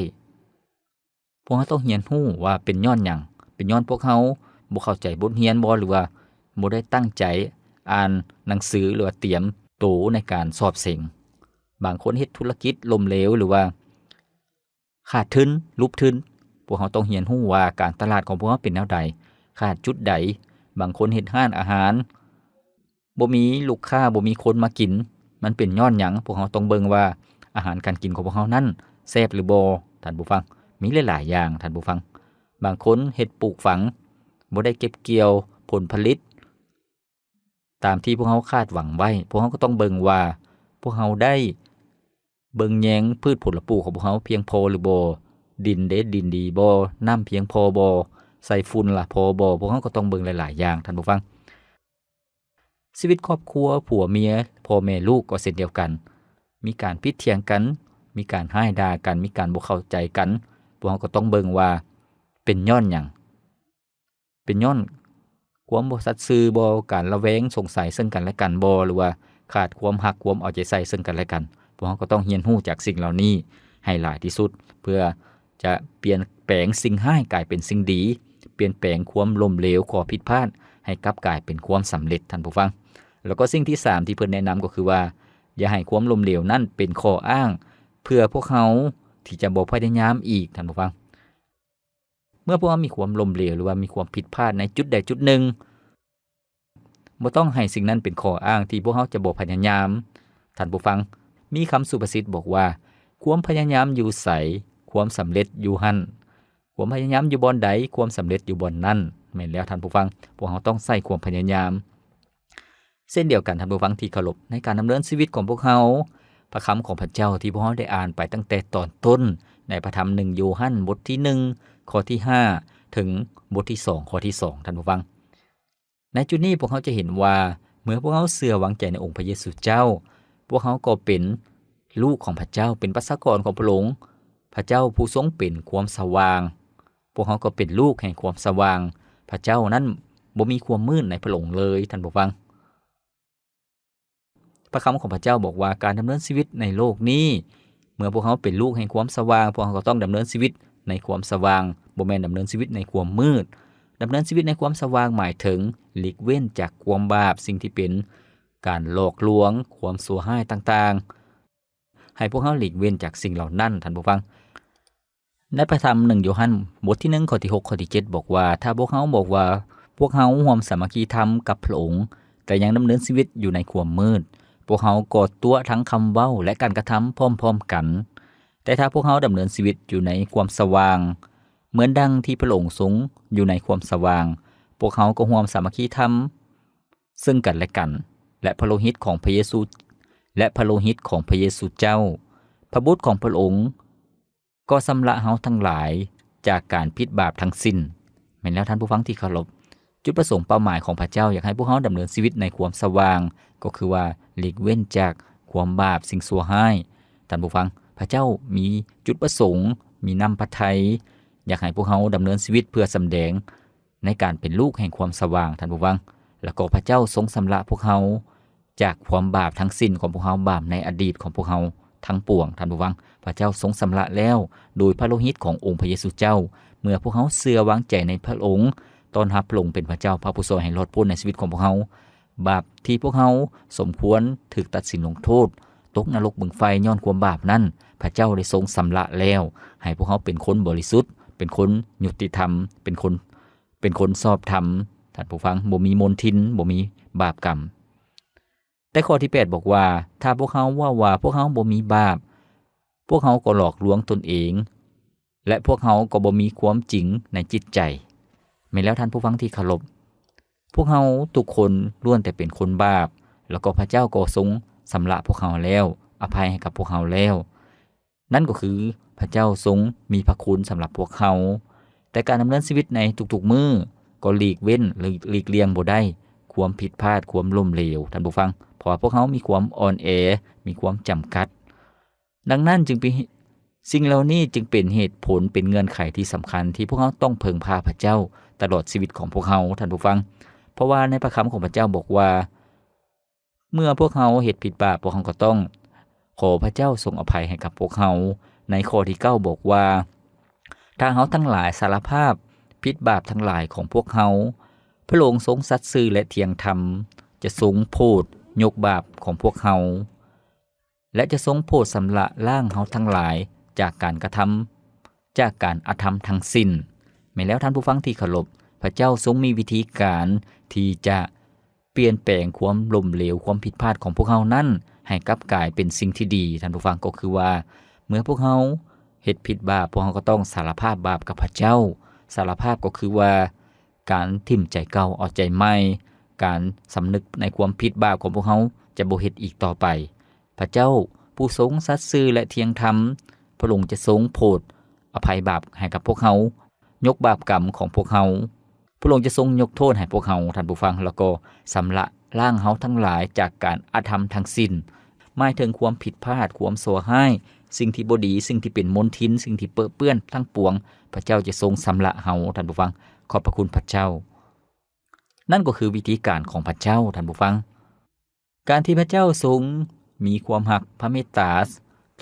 ພວກເຮົາຕ້ອງຮຽນຮູ້ວ່າເປັນຍ້ອນຫຍັງ? ເປັນຍ້ອນພວກເຮົາບໍ່ເຂົ້າໃຈບົດຮຽນບໍ ຫຼືວ່າບໍ່ໄດ້ຕັ້ງໃຈອ່ານໜັງສື ຫຼືວ່າຕຽມໂຕໃນການສອບເສັງ? ບາງຄົນເຮັດທຸລະກິດລົ້ມເຫຼວ ຫຼືວ່າ ຂາດທຶນ, ຫຼຸບທຶນ. ພວກເຮົາຕ້ອງຮຽນຮູ້ວ່າການຕະຫຼາດຂອງພວກເຮົາເປັນແນວໃດ, ຂາດຈຸດໃດ. ບາງຄົນເຮັດຮ້ານອາຫານ ບໍ່ມີລູກຄ້າ, ບໍ່ມີຄົນມາກິນ, ມັນເປັນຍ້ອນຫຍັງ? ພວກເຮົາຕ້ອງເບິ່ງວ່າອາຫານການກິນຂອງພວກເຮົານັ້ນແຊບຫຼືບໍ່, ທ່ານຜູ້ຟັງ. ມີຫຼາຍໆຢ່າງ, ທ່ານຜູ້ຟັງ. ບາງຄົນເຮັດປູກຝັງ, ບໍ່ໄດ້ເກັບກ່ຽວຜົນຜະລິດ ຕາມທີ່ພວກເຮົາຄາດຫວັງໄວ້, ພວກເຮົາກໍຕ້ອງເບິ່ງວ່າ ພວກເຮົາໄດ້ເບິ່ງແຍງພືດຜົນລະປູກຂອງພວກເຮົາພຽງພໍຫຼືບໍ່, ດິນເດ ດິນດີບໍ່, ນ້ຳພຽງພໍບໍ່, ໃສ່ຝຸ່ນລະພໍບໍ່, ພວກເຮົາກໍຕ້ອງເບິ່ງຫຼາຍໆຢ່າງ, ທ່ານຜູ້ຟັງ. ຊີວິດຄອບຄົວ, ຜົວເມຍ, ພໍ່ແມ່ລູກກໍເຊັ່ນດຽວກັນ, ມີການຜິດຖຽງກັນ, ມີການຮ້າຍດ່າກັນ, ມີການບໍ່ເຂົ້າໃຈກັນ, ພວກເຮົາກໍຕ້ອງເບິ່ງວ່າເປັນຍ້ອນຫຍັງ? ເປັນຍ້ອນຄວາມບໍ່ສັດຊື່ບໍ? ການລະແວງສົງໄສເຊິ່ງກັນແລະກັນບໍ? ຫຼືວ່າຂາດຄວາມຮັກ, ຄວາມເອົາໃຈໃສ່ເຊິ່ງກັນແລະກັນ? ພວກເຮົາກໍຕ້ອງຮຽນຮູ້ຈາກສິ່ງເຫຼົ່ານີ້ໃຫ້ຫຼາຍທີ່ສຸດ ເພື່ອຈະປ່ຽນແປງສິ່ງຮ້າຍກາຍເປັນສິ່ງດີ, ປ່ຽນແປງຄວາມລົ້ມເຫຼວ, ຂໍ້ຜິດພາດ ໃຫ້ກັບກາຍເປັນຄວາມສຳເລັດ, ທ່ານຜູ້ຟັງ. ແລ້ວກໍສິ່ງທີສາມທີ່ເພິ່ນແນະນຳກໍຄືວ່າ ຢ່າໃຫ້ຄວາມລົ້ມເຫຼວນັ້ນເປັນຂໍ້ອ້າງເພື່ອພວກເຮົາທີ່ຈະບໍ່ພະຍາຍາມອີກ, ທ່ານຜູ້ຟັງ. ເມື່ອພວກເຮົາມີຄວາມລົ້ມເຫຼວ ຫຼືວ່າມີຄວາມຜິດພາດໃນຈຸດໃດຈຸດໜຶ່ງ, ບໍ່ຕ້ອງໃຫ້ສິ່ງນັ້ນເປັນຂໍ້ອ້າງທີ່ພວກເຮົາຈະບໍ່ພະຍາຍາມ. ທ່ານຜູ້ຟັງ, ມີຄຳສຸພາສິດບອກວ່າ ຄວາມພະຍາຍາມຢູ່ໃສ, ຄວາມສຳເລັດຢູ່ຫັ້ນ. ຄວາມພະຍາຍາມຢູ່ບ່ອນໃດ, ຄວາມສຳເລັດຢູ່ບ່ອນນັ້ນ. ແມ່ນແລ້ວ, ທ່ານຜູ້ຟັງ, ພວກເຮົາຕ້ອງໃຊ້ຄວາມພະຍາຍາມ. ເຊັ່ນດຽວກັນ, ທ່ານຜູ້ຟັງທີ່ເຄົາລົບ, ໃນການດຳເນີນຊີວິດຂອງພວກເຮົາ, ພະຄຳຂອງພະເຈົ້າທີ່ພວກເຮົາໄດ້ອ່ານໄປຕັ້ງແຕ່ຕອນຕົ້ນ, ໃນພະທຳໜຶ່ງໂຢຮັນ ບົດທີໜຶ່ງ ຂໍ້ທີຫ້າ ເຖິງບົດທີສອງ ຂໍ້ທີສອງ, ທ່ານຜູ້ຟັງ. ໃນຈຸດນີ້ພວກເຮົາຈະເຫັນວ່າ ເມື່ອພວກເຮົາເຊື່ອວາງໃຈໃນອົງພະເຢຊູເຈົ້າ, ພວກເຮົາກໍເປັນລູກຂອງພະເຈົ້າ, ເປັນປະຊາກອນຂອງພະອົງ, ພະເຈົ້າຜູ້ຊົງເປັນຄວາມສະຫວ່າງ. ພວກເຮົາກໍເປັນລູກແຫ່ງຄວາມສະຫວ່າງ. ພະເຈົ້ານັ້ນບໍ່ມີຄວາມມືດໃນພະອົງເລີຍ, ທ່ານຜູ້ຟັງ. ພະຄຳຂອງພະເຈົ້າບອກວ່າ ການດຳເນີນຊີວິດໃນໂລກນີ້, ເມື່ອພວກເຮົາເປັນລູກແຫ່ງຄວາມສະຫວ່າງ, ພວກເຮົາກໍຕ້ອງດຳເນີນຊີວິດໃນຄວາມສະຫວ່າງ, ບໍ່ແມ່ນດຳເນີນຊີວິດໃນຄວາມມືດ. ດຳເນີນຊີວິດໃນຄວາມສະຫວ່າງໝາຍເຖິງຫຼີກເວັ້ນຈາກຄວາມບາບ, ສິ່ງທີ່ເປັນການຫຼອກລວງ, ຄວາມຊົ່ວຮ້າຍຕ່າງໆ. ໃຫ້ພວກເຮົາຫຼີກເວັ້ນຈາກສິ່ງເຫຼົ່ານັ້ນ, ທ່ານຜູ້ຟັງ. ໃນພະທຳໜຶ່ງໂຢຮັນ ບົດທີໜຶ່ງ ຂໍ້ທີຫົກ ຂໍ້ທີເຈັດ ບອກວ່າ ຖ້າພວກເຮົາບອກວ່າ ພວກເຮົາຮ່ວມສາມັກຄີທຳກັບພະອົງ, ແຕ່ຍັງດຳເນີນຊີວິດຢູ່ໃນຄວາມມືດ, ພວກເຮົາກໍຕົວະທັງຄຳເວົ້າ ແລະ ການກະທຳພ້ອມໆກັນ. ແຕ່ຖ້າພວກເຮົາດຳເນີນຊີວິດຢູ່ໃນຄວາມສະຫວ່າງ ເໝືອນດັ່ງທີ່ພະອົງຊົງຢູ່ໃນຄວາມສະຫວ່າງ, ພວກເຮົາກໍຮ່ວມສາມັກຄີທຳເຊິ່ງກັນແລະກັນ ແລະ ພະໂລຫິດຂອງພະເຢຊູ ແລະ ພະໂລຫິດຂອງພະເຢຊູເຈົ້າ, ພະບຸດຂອງພະອົງ ກໍຊຳລະເຮົາທັງຫຼາຍຈາກການຜິດບາບທັງສິ້ນ. ແມ່ນແລ້ວທ່ານຜູ້ຟັງທີ່ເຄົາລົບ, ຈຸດປະສົງເປົ້າໝາຍຂອງພະເຈົ້າຢາກໃຫ້ພວກເຮົາດຳເນີນຊີວິດໃນຄວາມສະຫວ່າງ ກໍຄືວ່າຫຼີກເວັ້ນຈາກຄວາມບາບ, ສິ່ງຊົ່ວຮ້າຍ. ທ່ານຜູ້ຟັງ, ພະເຈົ້າມີຈຸດປະສົງ, ມີນ້ຳພະໄທ ຢາກໃຫ້ພວກເຮົາດຳເນີນຊີວິດເພື່ອສຳແດງ ໃນການເປັນລູກແຫ່ງຄວາມສະຫວ່າງ, ທ່ານຜູ້ຟັງ. ແລ້ວກໍພະເຈົ້າຊົງຊຳລະພວກເຮົາຈາກຄວາມບາບທັງສິ້ນຂອງພວກເຮົາ, ບາບໃນອະດີດຂອງພວກເຮົາທັງປວງ, ທ່ານຜູ້ຟັງ. ພະເຈົ້າຊົງຊຳລະແລ້ວໂດຍພະໂລຫິດຂອງອົງພະເຢຊູເຈົ້າ. ເມື່ອພວກເຮົາເຊື່ອວາງໃຈໃນພະອົງ, ຕ້ອນຮັບພະອົງເປັນພະເຈົ້າ, ພະຜູ້ຊ່ວຍໃຫ້ລອດພົ້ນໃນຊີວິດຂອງພວກເຮົາ, ບາບທີ່ພວກເຮົາສົມຄວນຖືກຕັດສິນລົງໂທດ, ຕົກນະລົກບຶງໄຟຍ້ອນຄວາມບາບນັ້ນ, ພະເຈົ້າໄດ້ຊົງຊຳລະແລ້ວ, ໃຫ້ພວກເຮົາເປັນຄົນບໍລິສຸດ, ເປັນຄົນຍຸຕິທຳ, ເປັນຄົນ ເປັນຄົນຊອບທຳ, ທ່ານຜູ້ຟັງ, ບໍ່ມີມົນທິນ, ບໍ່ມີບາບກຳ. ແຕ່ຂໍ້ທີແປດບອກວ່າ, ຖ້າພວກເຮົາເວົ້າວ່າພວກເຮົາບໍ່ມີບາບ, ພວກເຮົາກໍຫຼອກລວງຕົນເອງ ແລະ ພວກເຮົາກໍບໍ່ມີຄວາມຈິງໃນຈິດໃຈ. ແມ່ນແລ້ວທ່ານຜູ້ຟັງທີ່ເຄົາລົບ, ພວກເຮົາທຸກຄົນລ້ວນແຕ່ເປັນຄົນບາບ, ແລ້ວກໍພະເຈົ້າກໍຊົງຊຳລະພວກເຮົາແລ້ວ, ອະໄພໃຫ້ກັບພວກເຮົາແລ້ວ. ນັ້ນກໍຄືພະເຈົ້າຊົງມີພະຄຸນສຳລັບພວກເຮົາ. ແຕ່ການດຳເນີນຊີວິດໃນທຸກໆມື້ກໍຫຼີກເວັ້ນ ຫຼື ຫຼີກລ່ຽງບໍ່ໄດ້ຄວາມຜິດພາດ, ຄວາມລົ້ມເຫຼວ, ທ່ານຜູ້ຟັງ, ເພາະວ່າພວກເຮົາມີຄວາມອ່ອນແອ, ມີຄວາມຈຳກັດ. ດັ່ງນັ້ນຈຶ່ງເປັນ, ສິ່ງເຫຼົ່ານີ້ຈຶ່ງເປັນເຫດຜົນ, ເປັນເງື່ອນໄຂທີ່ສຳຄັນທີ່ພວກເຮົາຕ້ອງເພິ່ງພາພະເຈົ້າຕະຫຼອດຊີວິດຂອງພວກເຮົາ, ທ່ານຜູ້ຟັງ. ເພາະວ່າໃນພະຄຳຂອງພະເຈົ້າບອກວ່າ, ເມື່ອພວກເຮົາເຮັດຜິດບາບ, ພວກເຮົາກໍຕ້ອງຂໍພະເຈົ້າຊົງອະໄພໃຫ້ກັບພວກເຮົາ. ໃນຂໍ້ທີເກົ້າບອກວ່າ, ຖ້າເຮົາທັງຫຼາຍສາລະພາບຜິດບາບທັງຫຼາຍຂອງພວກເຮົາ, ພະອົງຊົງສັດຊື່ ແລະ ທ່ຽງທຳ, ຈະຊົງໂຜດຍົກບາບຂອງພວກເຮົາ ແລະ ຈະຊົງໂຜດຊຳລະລ້າງເຮົາທັງຫຼາຍຈາກການກະທຳ, ຈາກການອະທຳທັງສິ້ນ. ແມ່ນແລ້ວທ່ານຜູ້ຟັງທີ່ເຄົາລົບ, ພະເຈົ້າຊົງມີວິທີການທີ່ຈະ ປ່ຽນແປງຄວາມລົ້ມເຫຼວ, ຄວາມຜິດພາດຂອງພວກເຮົານັ້ນໃຫ້ກັບກາຍເປັນສິ່ງທີ່ດີ. ທ່ານຜູ້ຟັງ, ກໍຄືວ່າເມື່ອພວກເຮົາເຮັດຜິດບາບ, ພວກເຮົາກໍຕ້ອງສາລະພາບບາບກັບພະເຈົ້າ. ສາລະພາບກໍຄືວ່າການຖິ້ມໃຈເກົ່າເອົາໃຈໃໝ່, ການສຳນຶກໃນຄວາມຜິດບາບຂອງພວກເຮົາຈະບໍ່ເຮັດອີກຕໍ່ໄປ. ພະເຈົ້າຜູ້ຊົງສັດຊື່ ແລະ ທ່ຽງທຳ, ພະອົງຈະຊົງໂຜດອະໄພບາບໃຫ້ກັບພວກເຮົາ, ຍົກບາບກຳຂອງພວກເຮົາ. ພະອົງຈະຊົງຍົກໂທດໃຫ້ພວກເຮົາ, ທ່ານຜູ້ຟັງ, ແລ້ວກໍຊຳລະລ້າງເຮົາທັງຫຼາຍຈາກການອະທຳທັງສິ້ນ, ໝາຍເຖິງຄວາມຜິດພາດ, ຄວາມຊົ່ວຮ້າຍ, ສິ່ງທີ່ບໍ່ດີ, ສິ່ງທີ່ເປັນມົນທິນ, ສິ່ງທີ່ເປິເປື້ອນທັງປວງ, ພະເຈົ້າຈະຊົງຊຳລະເຮົາ, ທ່ານຜູ້ຟັງ. ຂອບພະຄຸນພະເຈົ້າ. ນັ້ນກໍຄືວິທີການຂອງພະເຈົ້າ, ທ່ານຜູ້ຟັງ. ການທີ່ພະເຈົ້າຊົງມີຄວາມຮັກພະເມດຕາ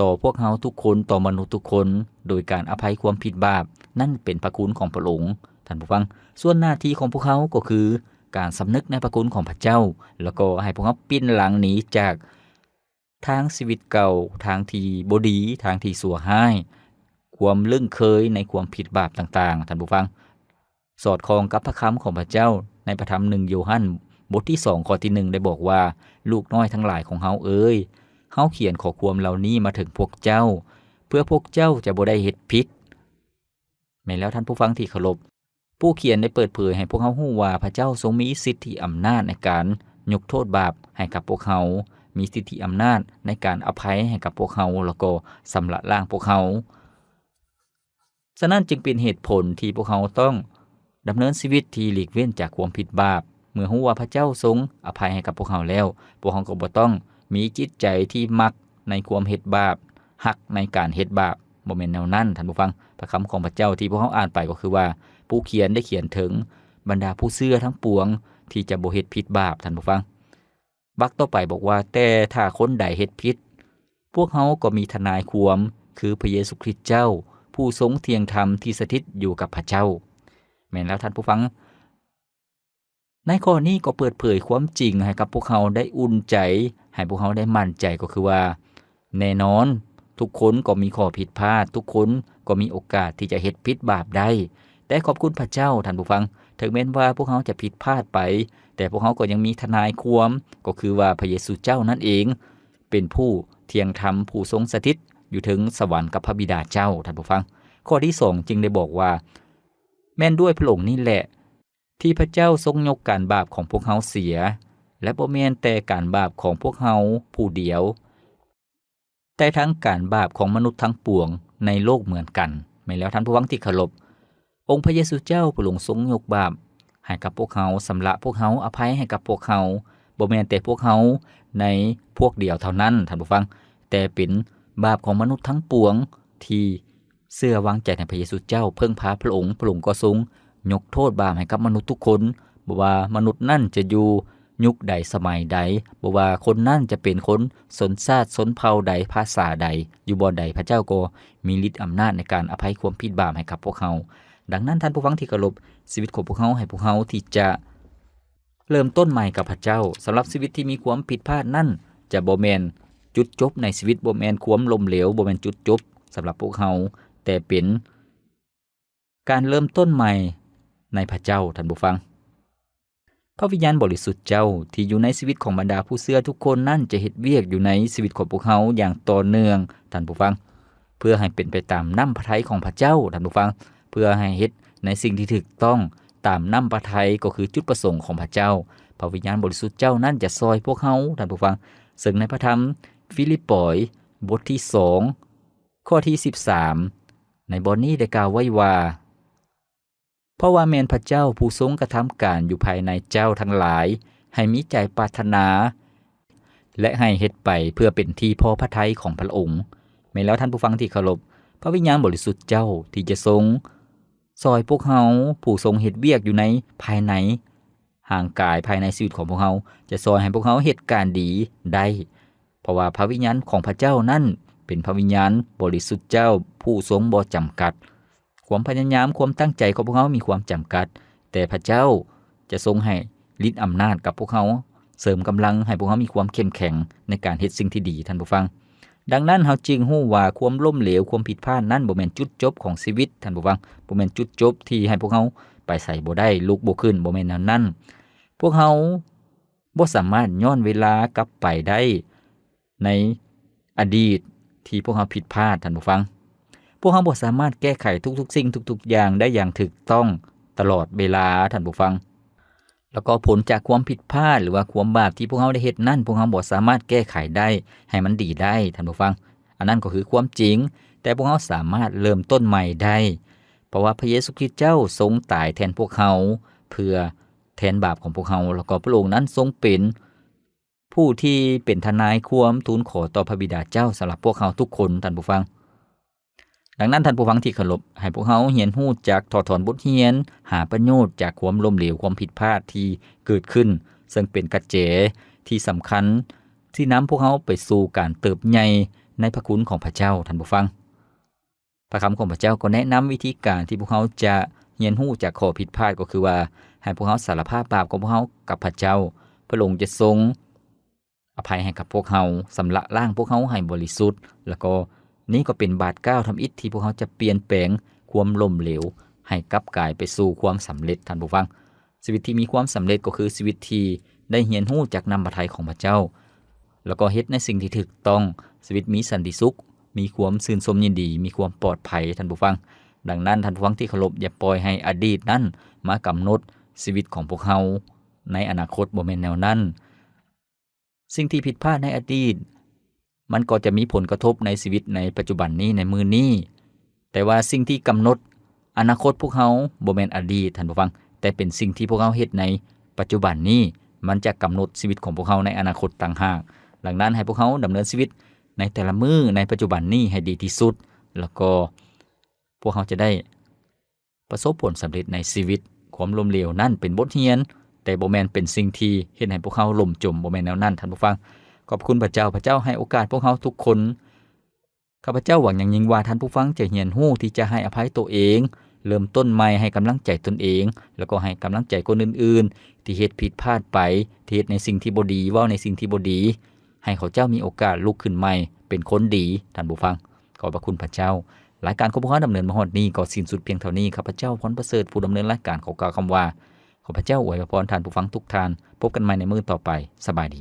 ຕໍ່ພວກເຮົາທຸກຄົນ, ຕໍ່ມະນຸດທຸກຄົນ, ໂດຍການອະໄພຄວາມຜິດບາບ, ນັ້ນເປັນພະຄຸນຂອງພະອົງ, ທ່ານຜູ້ຟັງ. ສ່ວນໜ້າທີ່ຂອງພວກເຮົາກໍຄືການສຳນຶກໃນພະຄຸນຂອງພະເຈົ້າ, ແລ້ວກໍໃຫ້ພວກເຮົາປິ່ນຫຼັງໜີຈາກທາງຊີວິດເກົ່າ, ທາງທີ່ບໍ່ດີ, ທາງທີ່ຊົ່ວຮ້າຍ, ຄວາມລຶ້ງເຄີຍໃນຄວາມຜິດບາບຕ່າງໆ, ທ່ານຜູ້ຟັງ. ສອດຄ່ອງກັບພະຄຳຂອງພະເຈົ້າໃນພະທຳໜຶ່ງໂຢຮັນ ບົດທີສອງ ຂໍ້ທີໜຶ່ງ ໄດ້ບອກວ່າ, ລູກນ້ອຍທັງຫຼາຍຂອງເຮົາເອີຍ, ເຮົາຂຽນຂໍ້ຄວາມເຫຼົ່ານີ້ມາເຖິງພວກເຈົ້າ, ເພື່ອພວກເຈົ້າຈະບໍ່ໄດ້ເຮັດຜິດ. ແມ່ນແລ້ວທ່ານຜູ້ຟັງທີ່ເຄົາລົບ, ຜູ້ຂຽນໄດ້ເປີດເຜີຍໃຫ້ພວກເຮົາຮູ້ວ່າ ພະເຈົ້າຊົງມີສິດທິອຳນາດໃນການຍົກໂທດບາບໃຫ້ກັບພວກເຮົາ, ມີສິດທິອຳນາດໃນການອະໄພໃຫ້ກັບພວກເຮົາ ແລ້ວກໍຊຳລະລ້າງພວກເຮົາ. ສະນັ້ນຈຶ່ງເປັນເຫດຜົນທີ່ພວກເຮົາຕ້ອງດຳເນີນຊີວິດທີ່ຫຼີກເວັ້ນຈາກຄວາມຜິດບາບ. ເມື່ອຮູ້ວ່າພະເຈົ້າຊົງອະໄພໃຫ້ກັບພວກເຮົາແລ້ວ, ພວກເຮົາກໍບໍ່ຕ້ອງມີຈິດໃຈທີ່ມັກໃນຄວາມເຮັດບາບ, ຮັກໃນການເຮັດບາບ. ບໍ່ແມ່ນແນວນັ້ນ, ທ່ານຜູ້ຟັງ. ພະຄຳຂອງພະເຈົ້າທີ່ພວກເຮົາອ່ານໄປກໍຄືວ່າ, ຜູ້ຂຽນໄດ້ຂຽນເຖິງບັນດາຜູ້ເຊື່ອທັງປວງທີ່ຈະບໍ່ເຮັດຜິດບາບ, ທ່ານຜູ້ຟັງ. ວັກຕໍ່ໄປບອກວ່າ, ແຕ່ຖ້າຄົນໃດເຮັດຜິດ, ພວກເຮົາກໍມີທະນາຍຄວາມ ຄືພະເຢຊູຄຣິດເຈົ້າ, ຜູ້ຊົງທ່ຽງທຳທີ່ສະຖິດຢູ່ກັບພະເຈົ້າ. ແມ່ນແລ້ວທ່ານຜູ້ຟັງ, ໃນຂໍ້ນີ້ກໍເປີດເຜີຍຄວາມຈິງໃຫ້ກັບພວກເຮົາໄດ້ອຸ່ນໃຈ, ໃຫ້ພວກເຮົາໄດ້ໝັ້ນໃຈ, ກໍຄືວ່າ ແນ່ນອນ, ທຸກຄົນກໍມີຂໍ້ຜິດພາດ, ທຸກຄົນກໍມີໂອກາດທີ່ຈະເຮັດຜິດບາບໄດ້. ແຕ່ຂອບຄຸນພະເຈົ້າ, ທ່ານຜູ້ຟັງ, ເຖິງແມ່ນວ່າພວກເຮົາຈະຜິດພາດໄປ, ແຕ່ພວກເຮົາກໍຍັງມີທະນາຍຄວາມ, ກໍຄືວ່າພະເຢຊູເຈົ້ານັ້ນເອງ, ເປັນຜູ້ທ່ຽງທຳ, ຜູ້ຊົງສະຖິດຢູ່ເທິງສະຫວັນກັບພະບິດາເຈົ້າ, ທ່ານຜູ້ຟັງ. ຂໍ້ທີສອງຈຶ່ງໄດ້ບອກວ່າ, ແມ່ນດ້ວຍພະອົງນີ້ແຫຼະ ທີ່ພະເຈົ້າຊົງຍົກການບາບຂອງພວກເຮົາເສຍ, ແລະ ບໍ່ແມ່ນແຕ່ການບາບຂອງພວກເຮົາຜູ້ດຽວ, ແຕ່ທັງການບາບຂອງມະນຸດທັງປວງໃນໂລກເໝືອນກັນ. ແມ່ນແລ້ວທ່ານຜູ້ຟັງທີ່ເຄົາລົບ, ອົງພະເຢຊູເຈົ້າພະອົງຊົງຍົກບາບໃຫ້ກັບພວກເຮົາ, ຊຳລະພວກເຮົາ, ອະໄພໃຫ້ກັບພວກເຮົາ, ບໍ່ແມ່ນແຕ່ພວກເຮົາໃນພວກດຽວເທົ່ານັ້ນ, ທ່ານຜູ້ຟັງ, ແຕ່ເປັນບາບຂອງມະນຸດທັງປວງທີ່ ເຊື່ອວາງໃຈໃນພະເຢຊູເຈົ້າ, ເພິ່ງພາພະອົງ, ພະອົງກໍຊົງຍົກໂທດບາບໃຫ້ກັບມະນຸດທຸກຄົນ, ບໍ່ວ່າມະນຸດນັ້ນຈະຢູ່ຍຸກໃດສະໄໝໃດ, ບໍ່ວ່າຄົນນັ້ນຈະເປັນຄົນຊົນຊາດຊົນເຜົ່າໃດ, ພາສາໃດ, ຢູ່ບ່ອນໃດ, ພະເຈົ້າກໍມີລິດອຳນາດໃນການອະໄພຄວາມຜິດບາບໃຫ້ກັບພວກເຮົາ. ດັ່ງນັ້ນທ່ານຜູ້ຟັງທີ່ເຄົາລົບ, ຊີວິດຂອງພວກເຮົາ, ໃຫ້ພວກເຮົາທີ່ຈະ ເລີ່ມຕົ້ນໃໝ່ກັບພະເຈົ້າ. ສຳລັບຊີວິດທີ່ມີຄວາມຜິດພາດນັ້ນ ຈະບໍ່ແມ່ນຈຸດຈົບໃນຊີວິດ, ບໍ່ແມ່ນຄວາມລົ້ມເຫຼວ, ບໍ່ແມ່ນຈຸດຈົບສຳລັບພວກເຮົາ, ແຕ່ເປັນການເລີ່ມຕົ້ນໃໝ່ໃນພະເຈົ້າ, ທ່ານຜູ້ຟັງ. ພະວິນຍານບໍລິສຸດເຈົ້າທີ່ຢູ່ໃນຊີວິດຂອງບັນດາຜູ້ເຊື່ອທຸກຄົນນັ້ນ ຈະເຮັດວຽກຢູ່ໃນຊີວິດຂອງພວກເຮົາຢ່າງຕໍ່ເນື່ອງ, ທ່ານຜູ້ຟັງ. ເພື່ອໃຫ້ເປັນໄປຕາມນ້ຳພະໄທຂອງພະເຈົ້າ, ທ່ານຜູ້ຟັງ, ເພື່ອໃຫ້ເຮັດໃນສິ່ງທີ່ຖືກຕ້ອງຕາມນ້ຳພະໄທ, ກໍຄືຈຸດປະສົງຂອງພະເຈົ້າ. ພະວິນຍານບໍລິສຸດເຈົ້ານັ້ນຈະຊ່ອຍພວກເຮົາ, ທ່ານຜູ້ຟັງ, ເຊິ່ງໃນພະທຳຟີລິບປອຍ ບົດທີສອງ ຂໍ້ທີສິບສາມ ໃນບ່ອນນີ້ໄດ້ກ່າວໄວ້ວ່າ, ເພາະວ່າແມ່ນພະເຈົ້າຜູ້ຊົງກະທຳການຢູ່ພາຍໃນເຈົ້າທັງຫຼາຍ ໃຫ້ມີໃຈປາດຖະໜາ ແລະ ໃຫ້ເຮັດໄປເພື່ອເປັນທີ່ພໍພະໄທຂອງພະອົງ. ແມ່ນແລ້ວທ່ານຜູ້ຟັງທີ່ເຄົາລົບ, ພະວິນຍານບໍລິສຸດເຈົ້າທີ່ຈະຊົງຊ່ອຍພວກເຮົາ, ຜູ້ຊົງເຮັດວຽກຢູ່ໃນພາຍໃນຮ່າງກາຍ, ພາຍໃນຊີວິດຂອງພວກເຮົາ, ຈະຊ່ອຍໃຫ້ພວກເຮົາເຮັດການດີໄດ້. ເພາະວ່າພະວິນຍານຂອງພະເຈົ້ານັ້ນເປັນພະວິນຍານບໍລິສຸດເຈົ້າຜູ້ຊົງບໍ່ຈຳກັດ. ຄວາມພະຍາຍາມ, ຄວາມຕັ້ງໃຈຂອງພວກເຮົາມີຄວາມຈຳກັດ, ແຕ່ພະເຈົ້າຈະຊົງໃຫ້ລິດອຳນາດກັບພວກເຮົາ, ເສີມກຳລັງໃຫ້ພວກເຮົາມີຄວາມເຂັ້ມແຂງໃນການເຮັດສິ່ງທີ່ດີ, ທ່ານຜູ້ຟັງ. ດັ່ງນັ້ນ, ເຮົາຈຶ່ງຮູ້ວ່າຄວາມລົ້ມເຫຼວ, ຄວາມຜິດພາດນັ້ນບໍ່ແມ່ນຈຸດຈົບຂອງຊີວິດ, ທ່ານຜູ້ຟັງ, ບໍ່ແມ່ນຈຸດຈົບທີ່ໃຫ້ພວກເຮົາໄປໃສບໍ່ໄດ້, ລຸກບໍ່ຂຶ້ນ, ບໍ່ແມ່ນແນວນັ້ນ. ພວກເຮົາ ບໍ່ສາມາດຍ້ອນເວລາກັບໄປໄດ້ໃນອະດີດທີ່ພວກເຮົາຜິດພາດ, ທ່ານຜູ້ຟັງ. ພວກເຮົາບໍ່ສາມາດແກ້ໄຂທຸກໆສິ່ງທຸກໆຢ່າງໄດ້ຢ່າງຖືກຕ້ອງຕະຫຼອດເວລາ, ທ່ານຜູ້ຟັງ. ແລ້ວກໍຜົນຈາກຄວາມຜິດພາດ ຫຼືວ່າຄວາມບາບທີ່ພວກເຮົາໄດ້ເຮັດນັ້ນ, ພວກເຮົາບໍ່ສາມາດແກ້ໄຂໄດ້ໃຫ້ມັນດີໄດ້, ທ່ານຜູ້ຟັງ. ອັນນັ້ນກໍຄືຄວາມຈິງ, ແຕ່ພວກເຮົາສາມາດເລີ່ມຕົ້ນໃໝ່ໄດ້, ເພາະວ່າພະເຢຊູຄຣິດເຈົ້າຊົງຕາຍແທນພວກເຮົາ ເພື່ອ ແທນບາບຂອງພວກເຮົາ, ແລ້ວກໍພະອົງນັ້ນຊົງເປັນຜູ້ທີ່ເປັນທະນາຍຄວາມທູນຂໍຕໍ່ພະບິດາເຈົ້າສຳລັບພວກເຮົາທຸກຄົນ, ທ່ານຜູ້ຟັງ. ດັ່ງນັ້ນ, ທ່ານຜູ້ຟັງທີ່ເຄົາລົບ, ໃຫ້ພວກເຮົາຮຽນຮູ້ຈັກຖອດຖອນບົດຮຽນ, ຫາປະໂຫຍດຈາກຄວາມລົ້ມເຫຼວ, ຄວາມຜິດພາດທີ່ເກີດຂຶ້ນ, ເຊິ່ງເປັນກະແຈທີ່ສຳຄັນທີ່ນຳພວກເຮົາໄປສູ່ການເຕີບໃຫຍ່ໃນພະຄຸນຂອງພະເຈົ້າ, ທ່ານຜູ້ຟັງ. ພະຄຳຂອງພະເຈົ້າກໍແນະນຳວິທີການທີ່ພວກເຮົາຈະຮຽນຮູ້ຈາກຂໍ້ຜິດພາດ, ກໍຄືວ່າໃຫ້ພວກເຮົາສາລະພາບບາບຂອງພວກເຮົາກັບພະເຈົ້າ. ພະອົງຈະຊົງອະໄພໃຫ້ກັບພວກເຮົາ, ຊຳລະລ້າງພວກເຮົາໃຫ້ບໍລິສຸດ, ແລ້ວກໍນີ້ກໍເປັນບາດກ້າວທຳອິດທີ່ພວກເຮົາຈະປ່ຽນແປງຄວາມລົ້ມເຫຼວໃຫ້ກັບກາຍໄປສູ່ຄວາມສຳເລັດ, ທ່ານຜູ້ຟັງ. ຊີວິດທີ່ມີຄວາມສຳເລັດກໍຄືຊີວິດທີ່ໄດ້ຮຽນຮູ້ຈາກນ້ຳພະໄທຂອງພະເຈົ້າ, ແລ້ວກໍເຮັດໃນສິ່ງທີ່ຖືກຕ້ອງ. ຊີວິດມີສັນຕິສຸກ, ມີຄວາມຊື່ນຊົມຍິນດີ, ມີຄວາມປອດໄພ, ທ່ານຜູ້ຟັງ. ດັ່ງນັ້ນ, ທ່ານຜູ້ຟັງທີ່ເຄົາລົບ, ຢ່າປ່ອຍໃຫ້ອະດີດນັ້ນມາກຳນົດຊີວິດຂອງພວກເຮົາໃນອະນາຄົດ, ບໍ່ແມ່ນແນວນັ້ນ. ສິ່ງທີ່ຜິດພາດໃນອະດີດ ມັນກໍຈະມີຜົນກະທົບໃນຊີວິດໃນປັດຈຸບັນນີ້, ໃນມື້ນີ້. ແຕ່ວ່າສິ່ງທີ່ກຳນົດອະນາຄົດພວກເຮົາບໍ່ແມ່ນອະດີດ, ທ່ານຜູ້ຟັງ, ແຕ່ເປັນສິ່ງທີ່ພວກເຮົາເຮັດໃນປັດຈຸບັນນີ້, ມັນຈະກຳນົດຊີວິດຂອງພວກເຮົາໃນອະນາຄົດຕ່າງຫາກ. ດັ່ງນັ້ນ, ໃຫ້ພວກເຮົາດຳເນີນຊີວິດໃນແຕ່ລະມື້ໃນປັດຈຸບັນນີ້ໃຫ້ດີທີ່ສຸດ, ແລ້ວກໍພວກເຮົາຈະໄດ້ ປະສົບຜົນສຳເລັດໃນຊີວິດ. ຄວາມລົ້ມເຫຼວນັ້ນເປັນບົດຮຽນ, ແຕ່ບໍ່ແມ່ນເປັນສິ່ງທີ່ເຮັດໃຫ້ພວກເຮົາລົ້ມຈົມ, ບໍ່ແມ່ນແນວນັ້ນ, ທ່ານຜູ້ຟັງ. ຂອບຄຸນພະເຈົ້າ, ພະເຈົ້າໃຫ້ໂອກາດພວກເຮົາທຸກຄົນ. ຂ້າພະເຈົ້າຫວັງຢ່າງຍິ່ງວ່າທ່ານຜູ້ຟັງຈະຮຽນຮູ້ທີ່ຈະໃຫ້ອະໄພຕົວເອງ, ເລີ່ມຕົ້ນໃໝ່, ໃຫ້ກຳລັງໃຈຕົນເອງ, ແລ້ວກໍໃຫ້ກຳລັງໃຈຄົນອື່ນໆ ທີ່ເຮັດຜິດພາດໄປ, ທີ່ເຮັດໃນສິ່ງທີ່ບໍ່ດີ, ເວົ້າໃນສິ່ງທີ່ບໍ່ດີ, ໃຫ້ເຂົາເຈົ້າມີໂອກາດລຸກຂຶ້ນໃໝ່ເປັນຄົນດີ, ທ່ານຜູ້ຟັງ. ຂອບພະຄຸນພະເຈົ້າ. ລາຍການຂອງພວກເຮົາດຳເນີນມາຮອດນີ້ກໍສິ້ນສຸດພຽງເທົ່ານີ້. ຂ້າພະເຈົ້າ ພອນປະເສີດ ຜູ້ດຳເນີນລາຍການ ຂໍກ່າວຄຳວ່າ ຂ້າພະເຈົ້າອວຍພອນທ່ານຜູ້ຟັງທຸກທ່ານ. ພົບກັນໃໝ່ໃນມື້ຕໍ່ໄປ. ສະບາຍດີ.